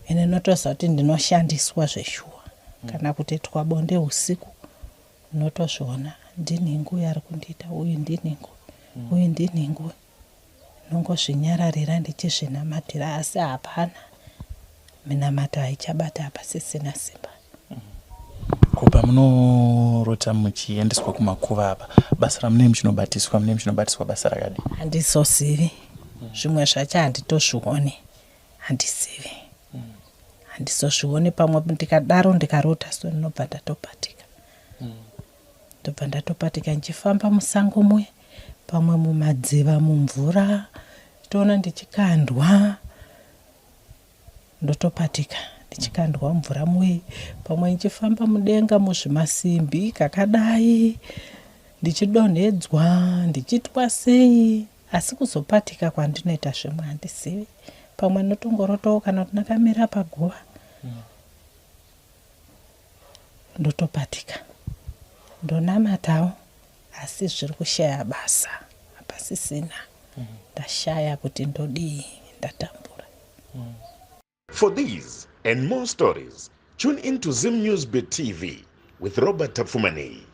Ene notoziva kuti ndinoshandiswa zveshuwa. Kana kutoitwa bonde usiku ndinotozviona, ndinhingi uyu ari kundiita, uyu ndinhingi, uyu ndinhingi. Ndinongozvinyararira ndichizvinamatira asi hapana, minamato haichabata, hapasisina simba. Ko pamunorota muchiendeswa kumakuva apa, basa ramunenge muchinobatiswa, munenge muchinobatiswa basa rakadii? Handizozivi, zvimwe zvacho handitozvioni, handizivi, handizozvioni. Pamwe ndikadaro ndikarota so ndinobva ndatopatika, ndobva ndatopatika ndichifamba musango muye, pamwe mumadziva, mumvura, toona ndichikandwa, ndotopatika ndichikandwa mumvura muye, pamwe ndichifamba mudenga muzvimasimbi kakadai, ndichidonhedzwa, ndichiitwa sei, asi kuzopatika kwandinoita zvimwe handizivi. Pamwe ndinotongorotawo kana kuti ndakamira paguva, ndotopatika, ndonamatawo, asi zviri kushaya basa, hapasisina. Ndashaya kuti ndodii, ndatambura. For these and more stories, tune in to Zim News Bit TV with Robert Tapfumaneyi.